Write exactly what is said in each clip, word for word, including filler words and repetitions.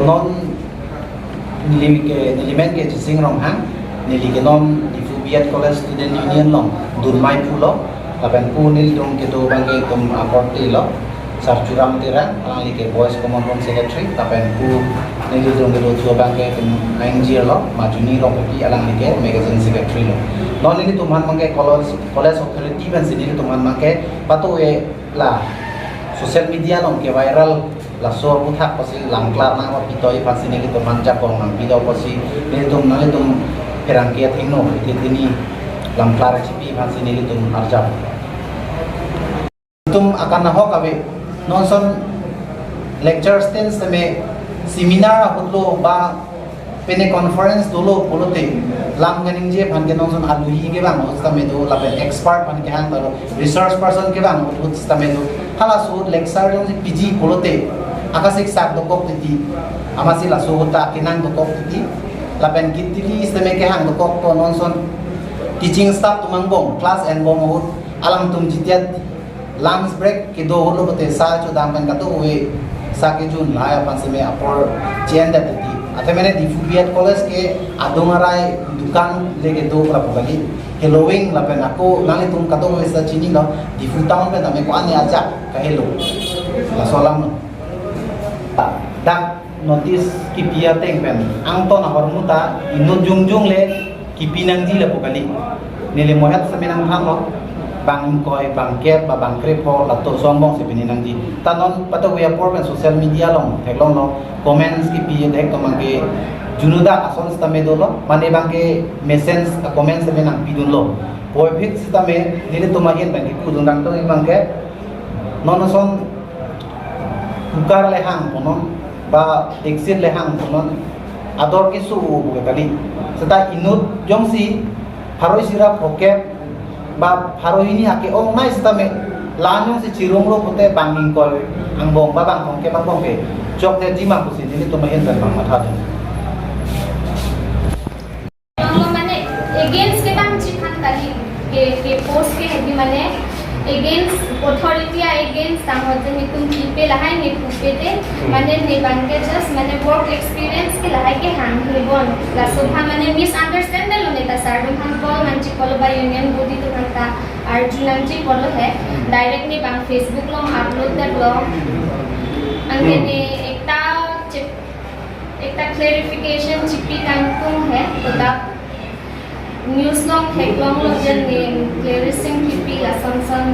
Non neli ke, neli men ke Jising Ronghang, neli ke non Diphu B Ed College Student Union along dunmai pulo, lapen pu nelitum kedo abang ke itum akorte lo, Sar Churam Terang, alangli ke Boys Common Room Secretary, lapen pu nelitum kedo thu abang ke itum Aingjir lo, Majuni Rongpipi, alangli ke Magazine Secretary lo. Non nelitum aphan abang ke college, college authority pensi nelitum aphan abang ke patu e la social media along ke viral laso aputhak pasi langklar nang ma pitoi aphansi nelitum aphan jakong nangpi do pasi nelitum nanglitum pherangke athengno iti tini langklar chipi aphansi nelitum arjap. Itum akan ahok ave, non ason lecture stage tame seminar ahut lo ba pine conference dolo pulote lam kaningje aphan ke non ason aluhi kevang ahut sitame do, lapen expert aphan kehang ta do, research person kevang ahut sitame do. Halaso ahut lecture jongsi piji pulote akasik sak dokok titi, amatsi laso ahut ta kenang dokok titi. Lapen kitili sitame kehang dokok to non ason teaching staff atum angbong class enbom ahut alangtum jitiat lunch break kedo ahut lo pulote sa chodam pen kadokave sa kejun lahai aphan seme apor chen det titi. Athe mane Diphu B Ed College ke adung arai dukan le kedo lapu kali. Heloving lapen ako nanglitum kadokave sa chinilo, Diphu town pen tame ko-an ajak kahelo. Laso alam. Dak notice kipi ateng pen angton ahormu ta inut jongjong le kipi nangji lapu kali. Neli mohet seme nangthanlo, bang ingkoi, bang kep, ba bang krepho, lato ason angbong si pini nangji. Ta non patu apor pen social media along theklonglo, comments kipi thek atum abang ke junuda ason sitame dolo, mane abang ke message a comments seme nangpidunlo. Puvoiphit sitame nelitum ahin abang ke kujung dang to abang ke non ason cooker le hang punon, ba deksi le hang punon, ador keso-o pu ke kali. Seta inut jongsi pharo isi ra phokep ba pharo hini ake-ong nai sitame la-an jongsi chirung lo pulote bang ingkoi angbong ba bang throngkep angbong ke chokche jima pusi nelitum ahin pen abang matha dun. Mane against ke bang chithan kali, ke, ke post ke hedi mane against authority a against tang hote netum kipe lahai ne pupe te, hmm, mane ne abang ke just mane work experience ke lahai kehang he bon. Laso aphan mane misunderstand lo ne ta sar atum aphan call nangji pulo ba union body atum aphan ta arju nangji pulo he. Hmm. Direct ne abang Facebook along upload detlo. Anke, hmm, ne ekta chip Ekta clarification chipi kangtung he, to dak news along theklonglo je ne Clearing Sing kipi lason son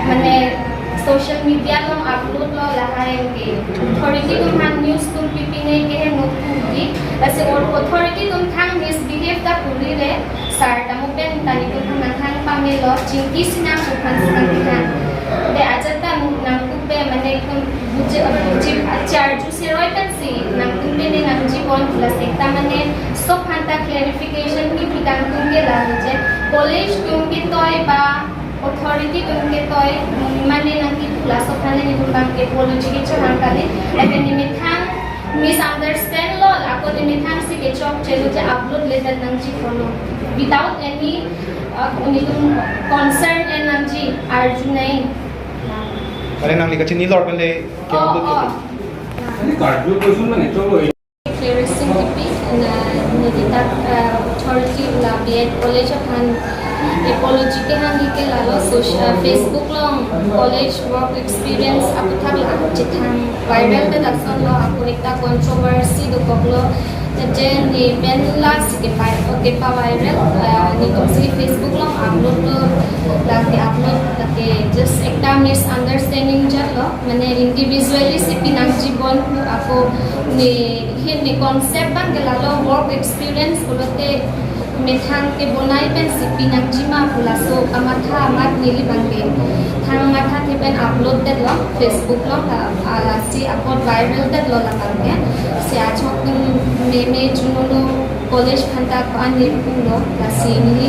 mane social media along upload lo lahai ke. Authority atum aphan news atum pipi ne ke he no pu di. Lasi or authority atum thang misbehave ta puri le sar tamo pen ta netum aphan nangthang pamelo chingki sinang aphan sinang aphan. De ajat ta nangkupe mane itum buji, buji charge seroi pensi nangtum pini nangji bon pulas ekta mane sok aphan ta clarification kipi kangtung ke lahai je college atum ketoi ba authority atum ketoi mane nangkipu laso aphan netum abang apology kechohang kali. Lapen ne methang misunderstand lo, ako ne methang si kechokche lo je upload ledet nangji pulo without any, uh, netum concern en nangji arju nai. Mane nangli kachini lor pen le ke Oh, upload oh. Kali. Ini karju ko sun mane cholo. Clearing Sing kipi na nelitum, uh, authority la B Ed college aphan apology kehang ke lalo social, uh, Facebook along college work experience aputhak la chethang viral ta lason lo ako ekta controversy dokoklo. Te je ne pen lasi kepa, kepa viral, uh, netum si Facebook along upload lo, lake upload, lake just ekta misunderstanding jatlo, mane individually si pinangji bon pu ako ne, he ne concept abang ke lalo work experience pulote methang kebonai pensi pinangji ma pu laso kamatha amat neli abang ke thang mathathe pen upload detlo Facebook along la, ah, lasi apot viral detlo la abang ke. Si achok meme juno lo college aphan ta ko-an ne pulo lasi neli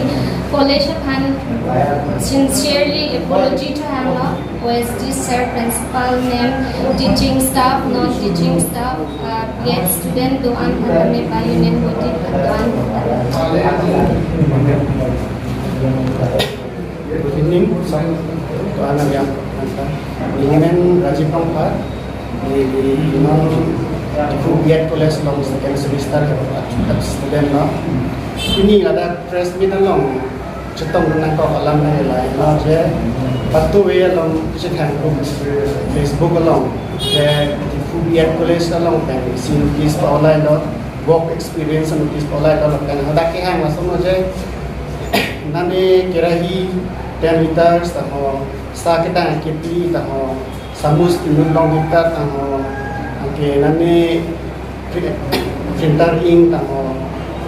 college aphan sincerely apology chohanglo. O S D sir, principal ma'am, teaching staff, non teaching staff, uh, B Ed student do-an aphan tame ba union body do-an aphan tame. Good evening, some do-an abiang. Neli men Rajiv Rongphar, neli non Diphu B.Ed College along second semester ke student lo. Pini ladak press meet along chetongdun nangkok alam nang lahelo je, patu we along kachethang group Facebook along je Diphu B.Ed College along pen isi notice pa-olailo, work experience notice pa-olailo lapen hadak kehang lason lo je nane kerahi ten liters tangho, sa kedang kepi tangho, samus inut long hektar tangho, anke nane pri-, printer ink tangho,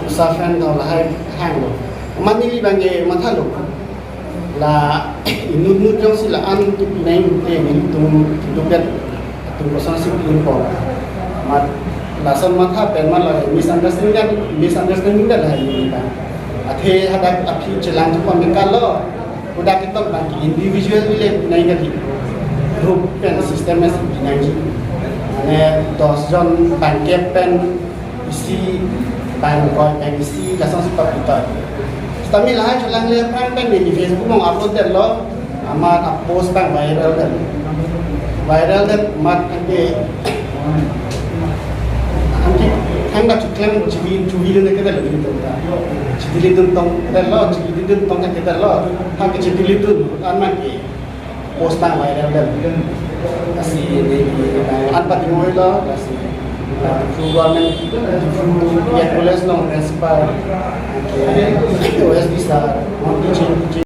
usa fan tangho lahai hanglo. Amat neli abangke mathalo. La inut nut jongsi la-an kepi nangji te nelitum keduk det atum kosonsi pin po. Amat lason matha pen amat la misunderstanding, misunderstanding det lahai neli abang. Athe hadak aphi chelang thupa mekalo. Hadak ketok abangke individual le pi nangji kali. Group pen system si pi nangji. Mane dos jon bangkep pen isi, bang ingkoi pen isi, lasonsi papi toi. Sitame lahai chelangle aphrang pen neli Facebook along upload detlo, amat apost abang viral det. Viral det amat anke, anke thangta cheklem chivil chivil ne kedetlo nelitum ta. Chivil dun tong kedetlo, chivil dun tong kedetlo. Anke chivil dun an abangke post abang viral det. Lasi neli an pati ngoilo, lasi, uh, Diphu government, Diphu B.Ed College along principal, anke O S D sir, Monty Ching,